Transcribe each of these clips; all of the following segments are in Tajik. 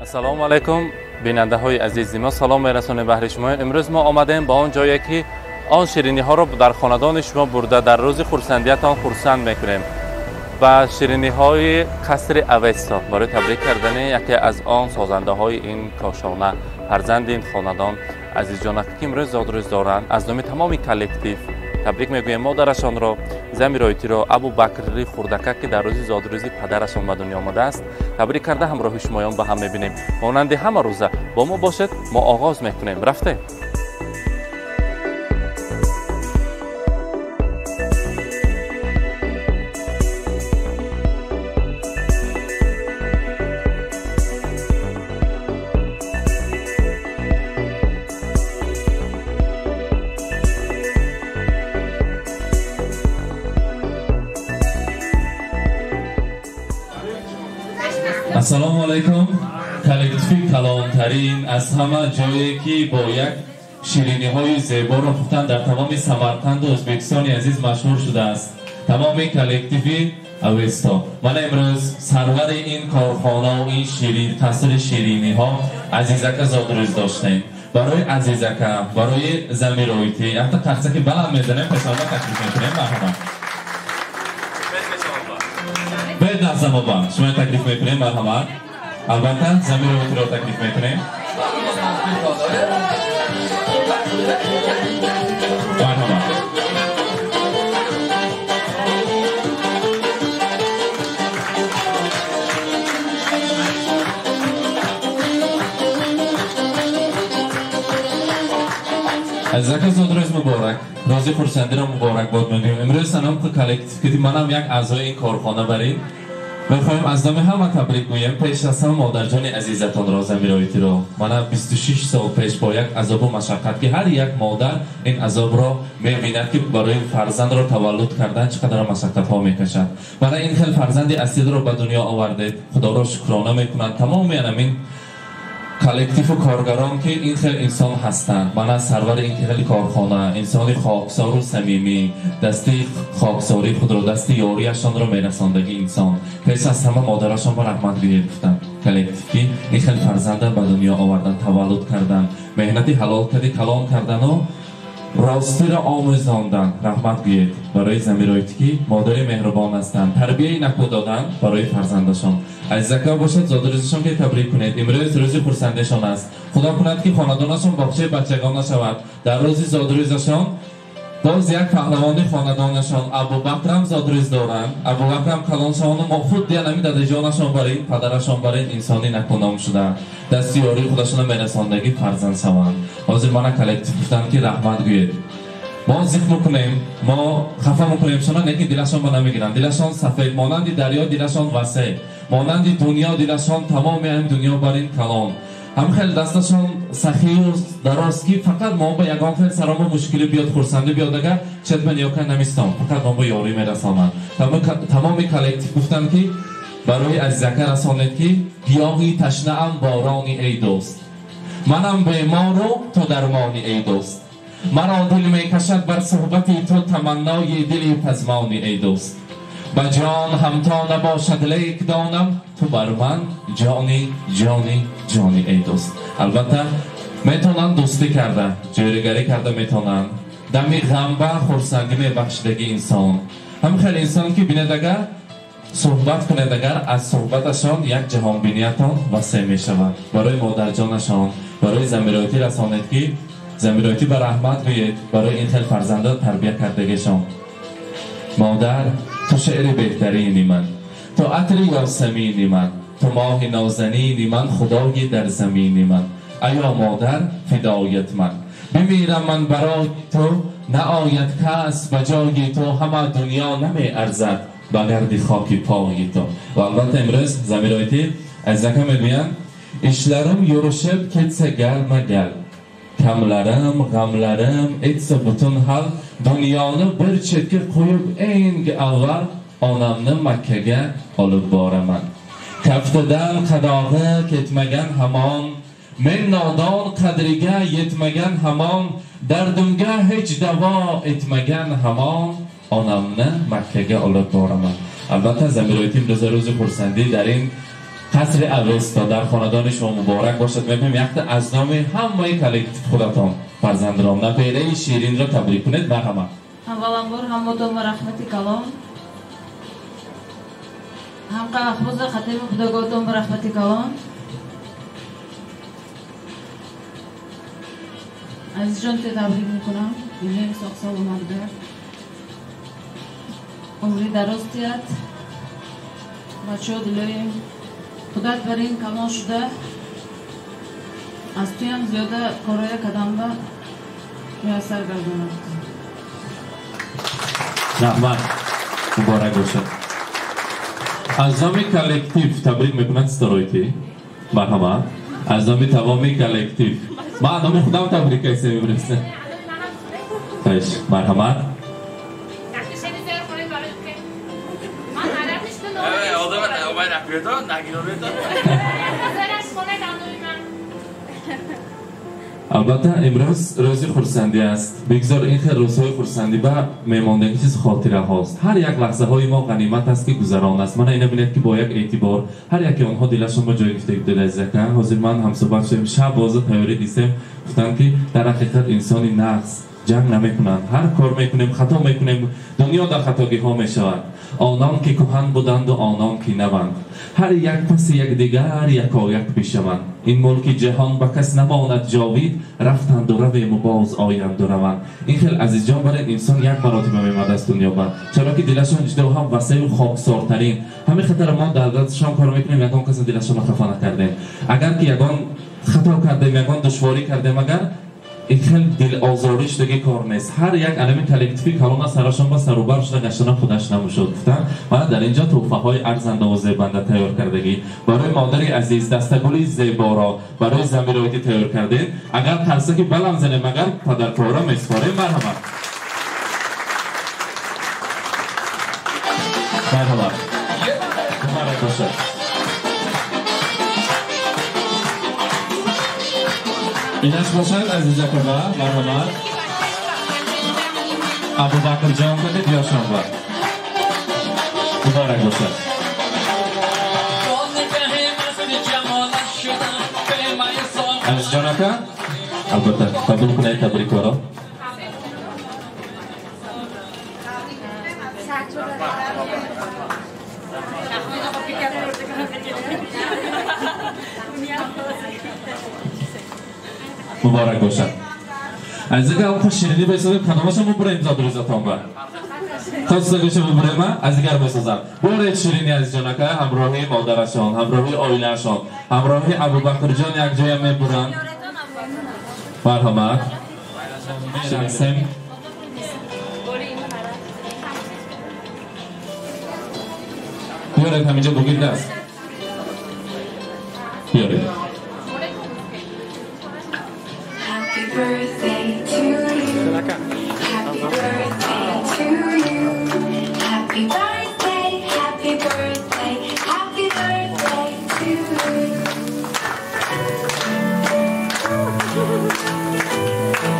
Ассалому алайкум, бинандаҳои азизи мо, салом мерасонем баҳри шумо. Имрӯз мо омадем ба он ҷое ки он шириниҳоро дар хонадони шумо бурда дар рӯзи хурсандиятон хурсанд мекунем. Ба шириниҳои қасри Авесто барои табрик кардани яке аз он созандаҳои ин кошона, фарзанди ин хонадон Азизҷон, ки имрӯз зодрӯз доранд, аз номи тамоми коллектив табрик мегӯем модарашонро, Замироитиро, Абубакри хурдака, ки дар рӯзи зодрӯзи падарашон ба дунё омадааст, табрик карда ҳамроҳи шумоён ба ҳам мебинем. Монанди ҳама рӯза бо мо бошед, мо оғоз мекунем. Рафтем. Ассалому алайкум. Коллективи калонтарин аз ҳама ҷое ки бо як шириниҳои зеборо пухтан дар тамоми Самарқанду Ӯзбекистони азиз машҳур шудааст. Тамоми коллективи Авесто. Мана имрӯз сарвари ин корхонаву ин қасри шириниҳо Азизака зодрӯз доштем. Барои Азизака, барои Замироитӣ якта қарсаки баланд мезанем, пешонба таклиф мекунем. Марҳамат. Бед Назамоба, шумо таклиф мекунем, марҳамат. Албатта, Замироитиро таклиф мекунем. Марҳамат. Азизака, зодрӯз муборак. Рӯзи хурсандиро муборакбод мегӯем. Имрӯз саном коллектив ки манам як аъзои ин корхона барин. Мехоҳем аз номи ҳама табрик гӯем пеш аз ҳама модарҷони азизатонро, Замироитиро. Мана 26 сол пеш бо як азобу машаққат ки ҳар як модар ин азобро мебинад ки барои фарзандро таваллуд кардан чӣ қадар машаққатҳо мекашад. Мана ин хел фарзанди асилро ба дунё овардед. Худоро шукрона мекунанд тамоми анамин коллективу коргарон ки ин хел инсон ҳастанд. Мана сарвари ин хел корхона, инсони хоксору самимӣ, дасти хоксории худро, дасти ёрияшонро мерасондаги инсон. Пеш аз ҳама модарашон ба раҳмат гӯед гуфтанд. Коллектив ки ин хел фарзанда ба дунё овардан, таваллуд кардан, меҳнати ҳалол карди калон кардану ростиро омӯзондан. Раҳмат гӯед барои Замироитӣ ки модари меҳрубон ҳастанд, тарбияи наку додан барои фарзандашон. Азизака бошад, зодрӯзашон ки табрик кунед. Имрӯз рӯзи хурсандишон аст. Худо кунад ки хонадонашон боғчаи бачагон нашавад. Дар рӯзи зодрӯзашон боз як паҳлавони хонадонашон Абубакрам зодрӯз доранд. Абубакрам калоншавону мо худ диянами дадаҷонашон барин, падарашон барин инсони накуном шуда, дасти ёрии худашонро мерасондагӣ фарзанд шаванд. Ҳозир мана коллектив гуфтанд ки раҳмат гӯед. Мо зиқ мекунем, мо хафа мекунем шона, лекин дилашон ба намегиранд. Дилашон сафед, монанди дарё дилашон васеъ, монанди дунё дилашон тамоми ҳамин дунё барин калон. Ҳам хел дасташон сахию дароз ки фақат мо ба ягон хел саромо мушкилӣ биёд, хурсандӣ биёд, агар чет ба ниёка намистом, фақат мо ба ёрӣ мерасонанд. Тамоми коллектив гуфтанд ки барои Азизака расонед ки гиёҳи ташнаам борони эй дӯст, манам бемору ту дармони эй дӯст, маро дил мекашад бар суҳбати ту таманнои дили пазмони эй дӯст, ба ҷон ҳамто набошад лек донам ту бар ман ҷони ҷони ҷони эй дӯст. Албатта метавонанд дӯстӣ карда, ҷӯригарӣ карда метавонанд. Дами ғамба хурсандӣ мебахшидаги инсон. Ҳам хел инсон ки бинед агар суҳбат кунед, агар аз суҳбаташон як ҷаҳонбиниятон васеъ мешавад. Барои модарҷонашон, барои Замироитӣ расонед ки Замироитӣ ба раҳмат гӯед барои ин хел фарзанда тарбия кардагишон. Модар, ту шеъри беҳтарини ман, ту атри ёсамини ман, ту моҳи нозанини ман, худои дар замини ман. Аё модар, фидоят ман. Бимирам ман барои ту, наояд кас ба ҷои ту, ҳама дунё намеарзад ба гарди хоки пои ту. Ва албатта имрӯз Замироитӣ Азизака мегӯянд: ishlarim yurishib ketsa galma-gal, kamlarim, g'amlarim etsa butun hal, dunyoni bir chetga qo'yib eng avval onamni Makkaga olib boraman. Kaftidan qadog'i ketmagan hamon, men nodon qadriga yetmagan hamon, dardimga hech davo etmagan hamon, onamni Makkaga olib boraman. Albatta Zamir Oytim ro'za ro'zi xursandlik дар ин Қасри Авесто дар хонадони шумо муборак бошад. Мегӯем якта аз номи ҳамаи коллектив худатон фарзандрон набераи ширинро табрик кунед. Марҳамат. Авваланбор ҳамватонба раҳмати калон, ҳамқа аҳбоза хатими худогоҳтонба раҳмати калон. Азизҷон, те табрик мекунам. Илоҳим соғ саломат гард, умри дароз тиҳад. Бачаҳо дилоим худат бар ин калон шуда аз туям зиёда короя кадамба муяссар гардонад. Раҳмат, муборак бошад. Аз номи коллектив табрик мекунанд Ситороити. Марҳамат. Аз номи тамоми коллектив. Ман номи худам табрик кайсем имрӯз. Хош, марҳамат. Албатта имрӯз рӯзи хурсандӣ аст. Бигзор ин хел рӯзҳои хурсандӣ ба мемондагӣ чиз хотираҳост. Ҳар як лаҳзаҳои мо ғанимат аст ки гузарон аст. Мана ина бинед ки бо як эътибор ҳар яке онҳо дилашон ба ҷой гирифта буд. Азизака, ҳозир ман ҳамсӯҳбат шудем, шаб боза тайёрӣ дидем, гуфтанд ки дар ҳақиқат инсони нағз ҷанг намекунанд. Ҳар кор мекунем, хато мекунем, дунё дар хатогиҳо мешавад. Онон ки кӯҳан буданду онон ки наванд, ҳар як паси якдигар якояк бишаванд. Ин мулки ҷаҳон ба кас намонад ҷовид, рафтанду равему боз оянду раванд. Ин хел азизҷон барин инсон як маротиба мемад аз дунё ба, чаро ки дилашон ҷудо ҳам васеъу хоксортарин. Ҳамин хатара мо дар дастшон кор мекунем, ягон каса дилашонро хафа накардем. Агар ки ягон хато кардем, ягон душворӣ кардем, агар ин хел дилозорӣ шудаги кор нест. Ҳар як анами коллективи калона сарашон ба сарубар шуда гаштана худаш намушуд. Гуфтанд мана дар инҷо тӯҳфаҳои арзандаву зебанда тайёр кардагӣ барои модари азиз, дастагули зеборо барои замироитӣ тайёр кардем. Агар қарсаки баланд занем, агар падаркора меспорем. Марҳамат, марҳамат, муборак бошад. Инаш бошад азизакова, марҳамат. Абубакрҷон кунед ё шонба. Муборак бошад. Азизҷон ака, албатта қабул кунед табрикоро. Муборак бошад. Азизака, он ширинӣ бесозем, кадомаша мубурем зодрӯзатон ба? Хостагоша мубурем, аз дигар месозам. Боред ширинӣ азизҷон ака, ҳамроҳи модарашон, ҳамроҳи оилаашон, ҳамроҳи Абубакрҷон якҷоя мебуранд. Марҳамат. Ширинсем. Биёред ҳаминҷо бугир даст. Биёред. Happy birthday to you. Happy birthday to you. Happy birthday, happy birthday, happy birthday to you.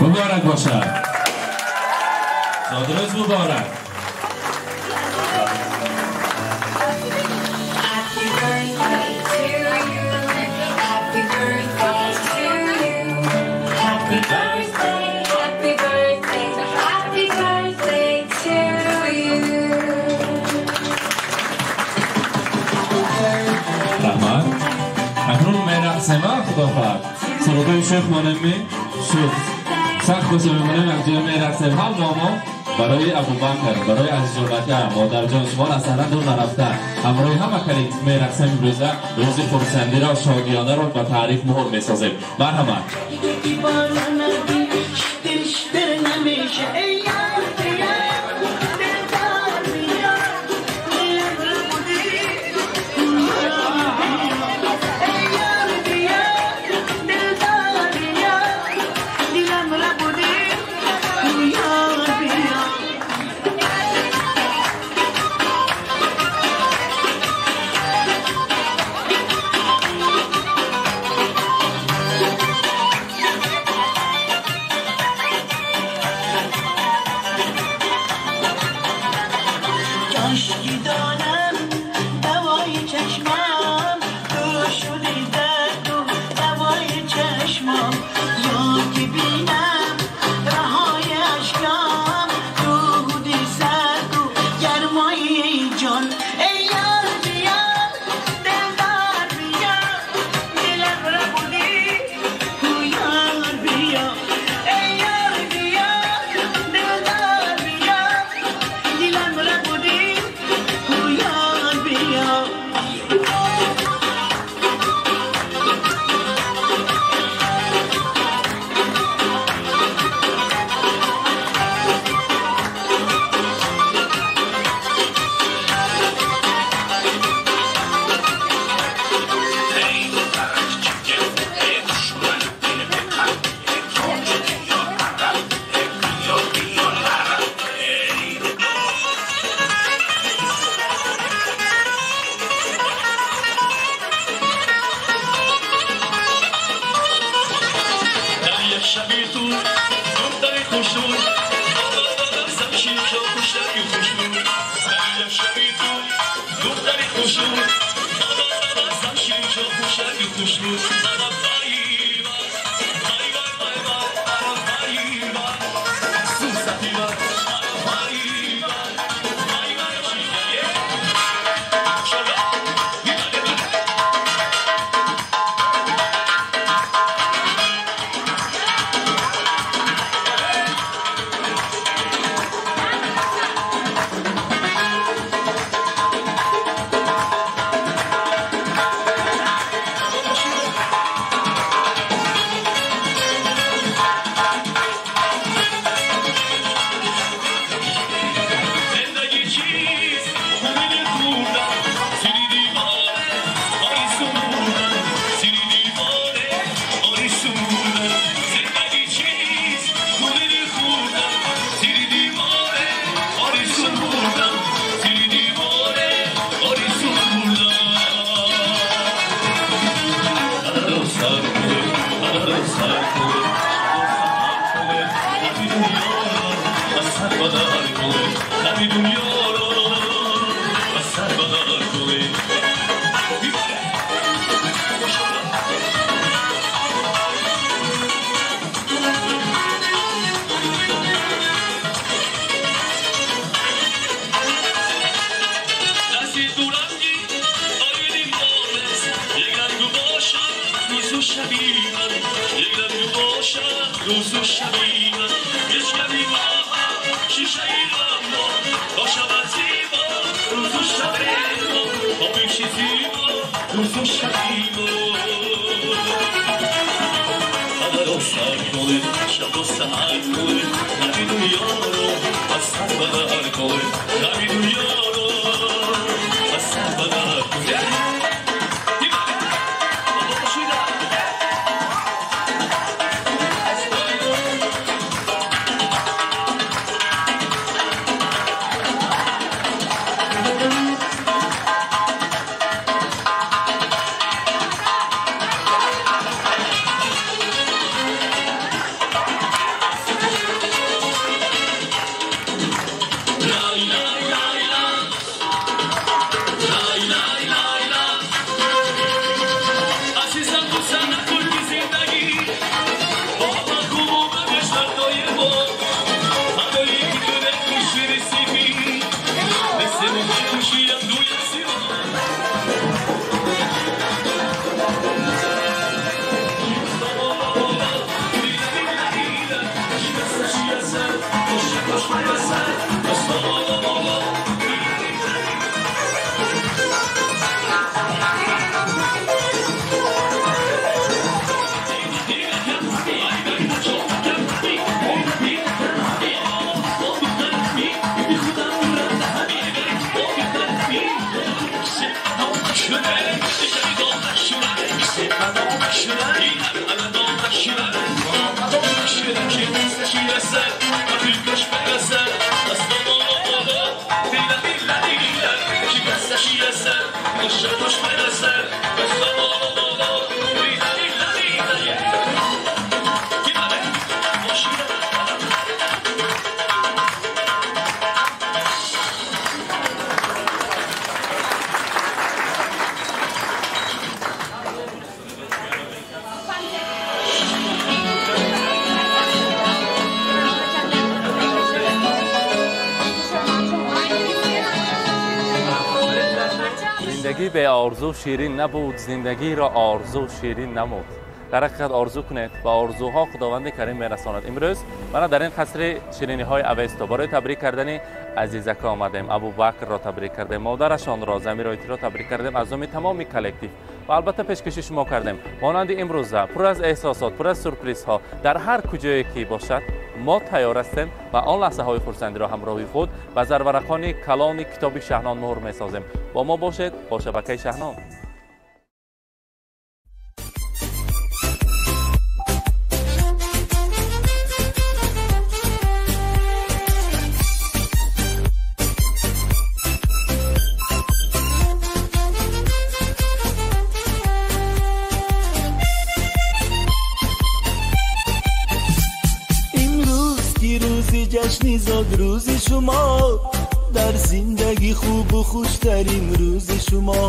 Муборак бошад. Зодрӯз муборак. Happy birthday to you. Happy birthday to you. Happy birthday, happy birthday, happy birthday to you. Раҳмат. Акнун мерақсем, худо хоҳад. Сурудҳои шӯх монем ми? Шӯх. Сахт боша мемонем, якҷоя мерақсем. Ҳам мо барои Абубакр, барои азизҷонака, модарҷон, шумо аз саҳна дур нарафта. Ҳамроҳи ҳама коллектив мерақсем имрӯза. Рӯзи хурсандиро, шодиёнаро ба таърих муҳр месозем. Марҳамат. زندگی به آرزو شیرین نبود، زندگی را آرزو شیرین نمود. در حقیقت آرزو کنید و آرزوها خداوند کریم میرساند. امروز من در این قصر شیرینی های اوستا برای تبریک کردن عزیزک آمدیم. ابوبکر را تبریک کردیم، مادرشان را زمیرایتی را تبریک کردیم از نام تمام collective و البته پیشکش شما کردیم. مانند امروزه پر از احساسات، پر از سورپریز ها، در هر کجایی که باشد ما تیار هستیم و آن لحظه های خرسندی را همراهی خود و زرورقان کلان کتاب شهنان مهر میسازیم. با ما باشید با شبکه شهنان. ҷашни зодрӯзи шумо, дар зиндагӣ хубу хуштарин рӯзи шумо.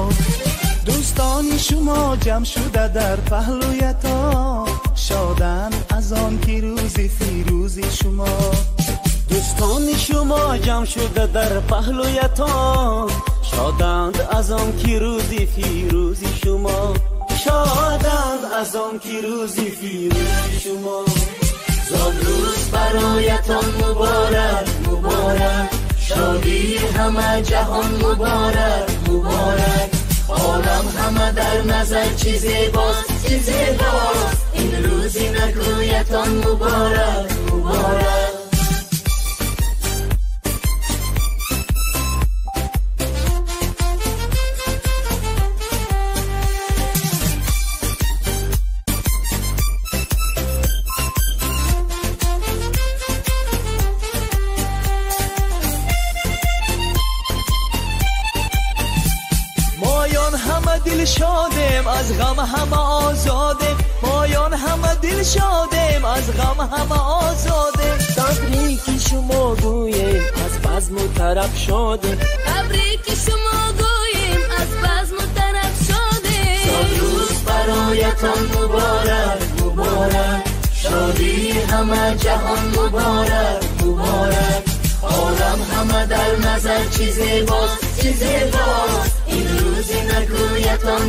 Дӯстони шумо ҷамъ шуда дар паҳлӯятон, шоданд аз он ки рӯзи фирӯзи шумо. Дӯстони шумо ҷамъ шуда дар паҳлӯятон, шоданд аз он ки рӯзи фирӯзи шумо. Шоданд аз он ки рӯзи фирӯзи шумо. Зодрӯз бароятон муборак, муборак, шодии ҳама ҷаҳон муборак, муборак. Олам ҳама дар назар чӣ зебост, чӣ зебост, ин рӯзи накӯятон муборак, муборак. شادیم از غم همه آزادیم، مایان همه دل شادیم از غم همه آزادیم. تبریک شما گوییم از بزم و طرب شادیم، تبریک شما گوییم از بزم و طرب شادیم. زادروز برایتان مبارک، مبارک، شادی همه جهان مبارک، مبارک. عالم همه در نظر چی زیباست، چی زیباست، این روزی نگویتان.